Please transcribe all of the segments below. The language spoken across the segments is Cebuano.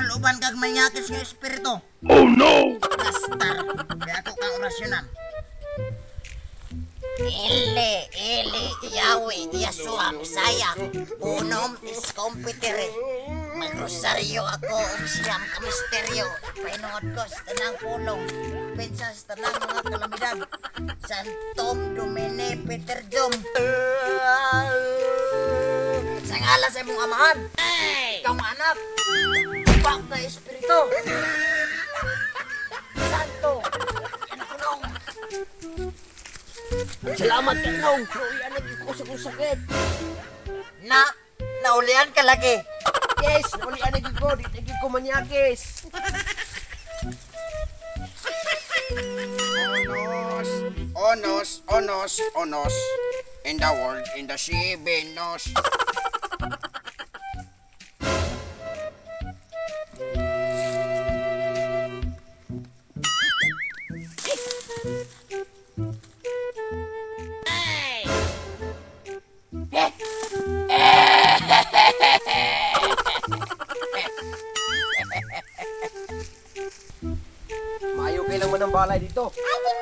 Nasuluban kag manyakis nga espiritu. Oh no! Pastar, kaya ako kang orasyonan. Ele, Ele, Yahweh, Yeshua, Messiah, Unom is competere. Magrosaryo ako og siyam ka misteryo. Pahinungod ko sa tanang pulong. Pensa sa tanang mga kalamidad. Santom Domine Peter Jom. Sa ngalan sa imong amahan. Ikaw mga anak. Bak na espiritu. Santo. Yan ako nong. Salamat ka nong. Naulian lagi ko sa kong sakit. Na, naulian ka lagi. Yes, naulian lagi ko. Di lagi ko manyakis. Onos, onos, onos, onos. In the world, in the sea, Venus. Maayo kay lang man ang balay dito.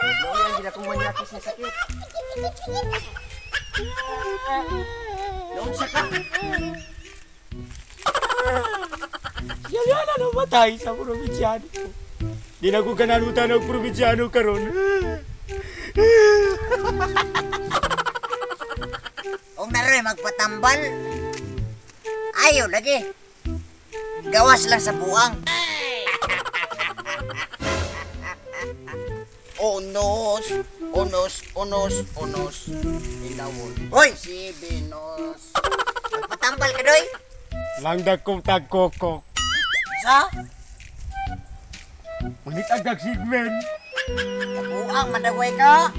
Naulian gid akong manyakis nga sakit. Naunsa ka? Siya na namatay sa probinsyano. Di na ko kanalutan og probinsyano karon. Kung naroy magpatambal, ayaw lagi. Gawas lang sa buang. Onos, onos, onos, onos. In the world. Hoy! Si Venus. Magpatambal ka doy? Langdag kong tagkoko. Sa? Manit ang dagsigmen. Sa buang, mandagway ka.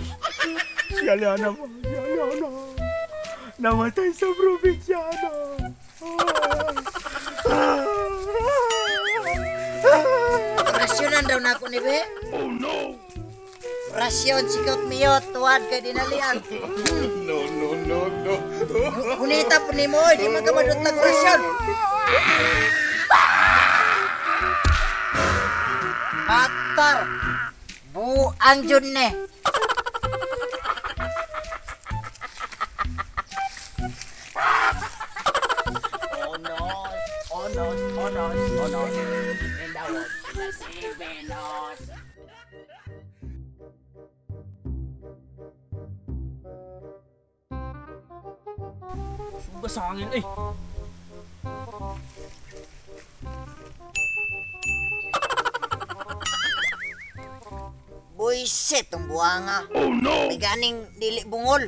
Siya na ba? Siya na. Namatay sa probinsyano. Orasyonan daw na ako ni Be. Oh no! Orasyon, sikot miyot, tuwad kay dinalian. No, no, no, no. Kunita po ni mo, di man ka madutlag orasyon. Patar! Buang jud ni. Onos, onos, onos, onos. In the world, in the sea, Venus. Suga sa hangin eh. Buisit ang buwanga. Oh no! May ganing dili bungol.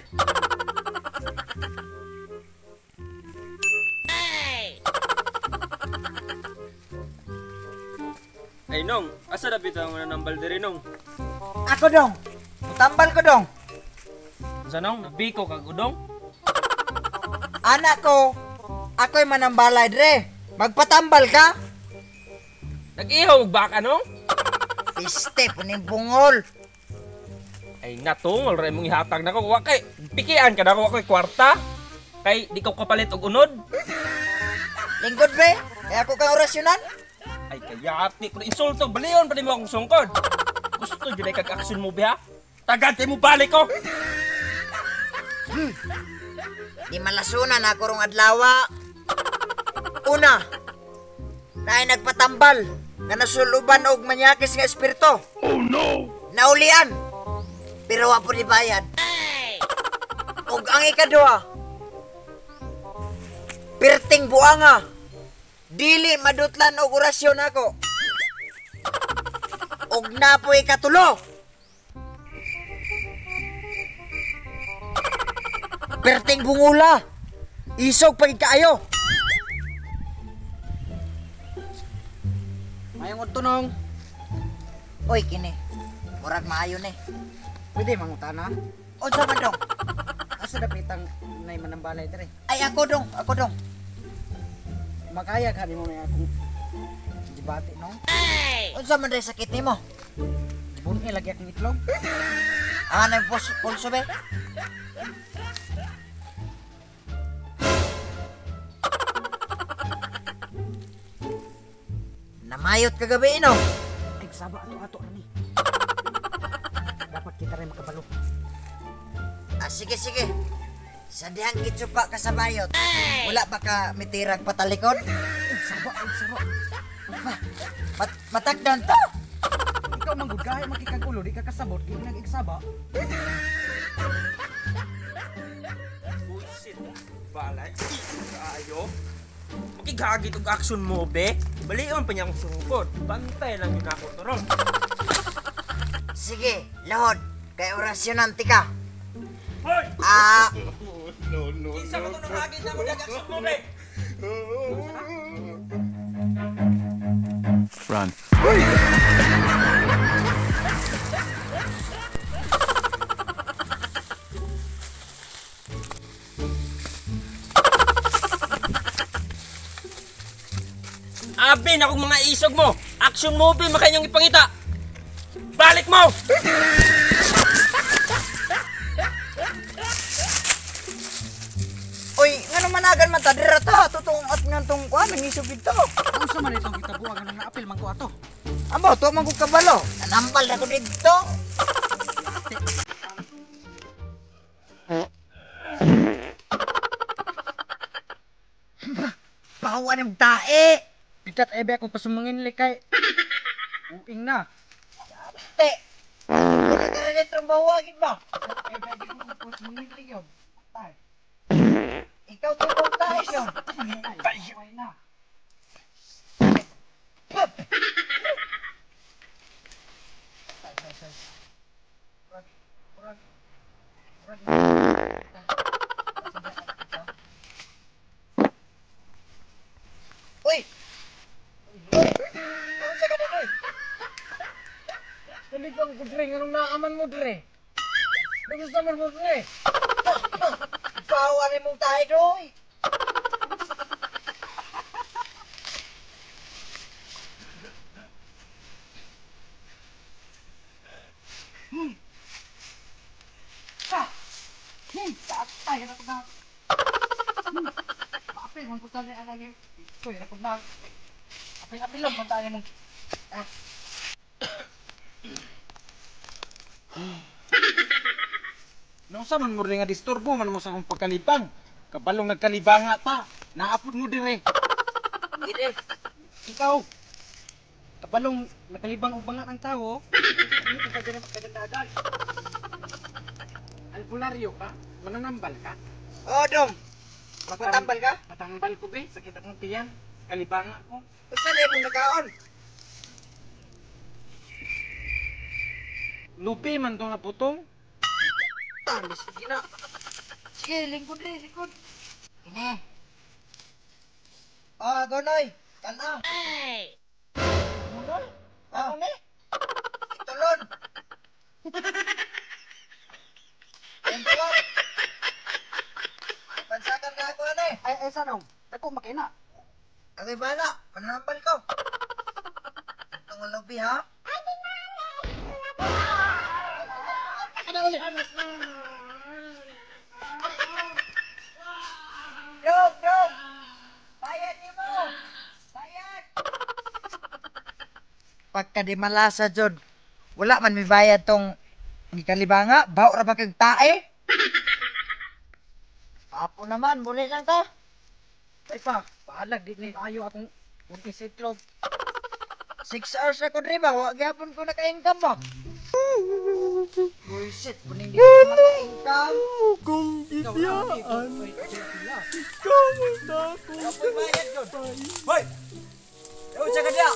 Ay nong, asa dapat ang mananambal diri nong? Ako dong. Mutambal ko dong. Unsa nong? Biko kag udong? Anak ko, ako'y manambalay dre. Magpatambal ka? Nag-ihaw ba ka nong? Piste puning bungol. Ay natungol ra imong ihatag nako. Wa kay pikian ka nako, wa koy kwarta. Kay di ko kapalit og unod. Lingkod be, kaya ako kang orasyonan. Ay kayati ko insulto balion pa nimo akong sungkod. Gusto jud ay kag aksyon mo biha. Tagad kay mo balik ko. Di malasunan ako rong adlawa. Una, naay nagpatambal nga nasuluban og manyakis nga espiritu. Oh no! Naulian, pero wa po bayad. Og ang ikaduha, pirting buanga, dili madutlan og orasyon ako. Og napoy ikatulo, perting bungula, isog pagkaayo. Mayong udto nong. Oy kini, murag maayo ni. Pwede mangutana? Unsa man dong? Asa dapitang nay manambalay dire? Ay ako dong, ako dong. Makaya ka nimo may akong gibati nong. Unsa man day sakit nimo? Gibunhi lagi akong itlog. Ah, na pulso be? Namayot kagabi no. Ay, saba ato ani. Dapat kita rin makabalo. Ah, sige sige. Sa dihang kitsupa ka sa bayot. Wala ba ka mitirag patalikod? Ay, saba, ay saba. Matakdan to. Ikaw man gud gahi makikag ulo, di ka kasabot, di nag-igsaba. Bullshit. Balay. Kaayo. Makigagit og action mo, be. Balion pa niya akong sungkod. Bantay lang yun ako to ron. Sige, lahod. Kay orasyonan ka. Hoy! Ah, Kinsa ka to nang hagit na mo action mo, be? Run. Abi na akong mga isog mo. Action movie makanyang ipangita. Balik mo! Uy, ngano managan man ta dira ta totoong at ngantong kuan nangisog dito. Unsa man itong gitabuan nga naapil man ko ato. Amo to man ko kabalo. Nanambal na ko didto. Bawa ng tae. Bitat ebe akong pasumungin likay. Uing na. Te. Wala ka rin itong bawagin ba? Ebe akong pasumungin liyon. Tay. Ikaw tungkol tae yun. Ay, na. Uy! Uy! Unsa ka dito? Nalipang ko dre, nganong naaman mo dre? Gusto man mo dre. Bawa ni mong tae doy. Tatay na ko na. Apil man ko sa ni anang. Koy na ko na. Apil apil lang man tayo mong. Nung sa man mo rin nga disturbo man mo sa akong pagkalibang. Kabalong nagkalibanga ta. Naapod mo dire. Gide. Ikaw. Kabalong nakalibang og banga ang tao. Ano ka ganun pagkadandagan? Albularyo ka? Mananambal ka? Oh, dong. Magpatambal ka? Patambal ko be. Sakit akong tiyan. Kalibanga ko. Unsa na imong nakaon? Lupi man to nga putong. Tamis gina. Sige, lingkod rin, lingkod. Ine. Ah, Gonoy. Tanaw. Ay! Gonoy? Ako ni? Itulon. Itulon. Pansakan ka ako, ano eh. Ay ay sanong. Dako makina. Ako'y bala. Pananampal ko. Itong lubi, ha? Dog, dog! Bayad ni mo! Bayad! Pagka di malasa, Jod, wala man may bayad tong gikalibanga, baw ra ba kag tae? Apo naman, muli lang ta. Ay pa, bahalag di ni ayo akong munting siklog. 6 hours ako dre ba? Wa gyapon ko naka-income ba? Bullshit, kuning di ko maka-income. Kung Ikaw na, ikaw, ay, kamusta kung Apoy bayad, Jod. Hoy! Unsa ka diya?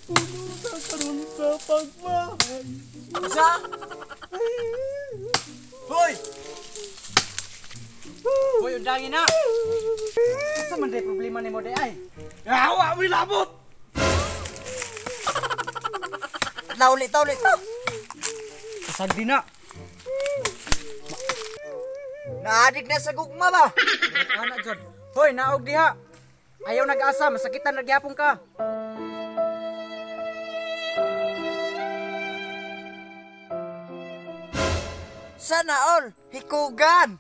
puno sa karon sa pagmahal. Unsa? Hoy! Hoy, undangin na. Asa man day problema nimo day ay? Awa mo labot! Lauli ta, ulit ta. Kasag di na. Naadik na sa gugma ba? Ana jod. Hoy, naog diha. Ayaw nag-asa, masakitan na gyapon ka. Sana all, hikugan.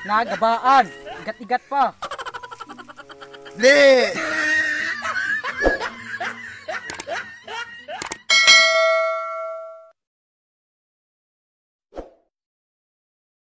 Nagabaan. Igat-igat pa. Dili.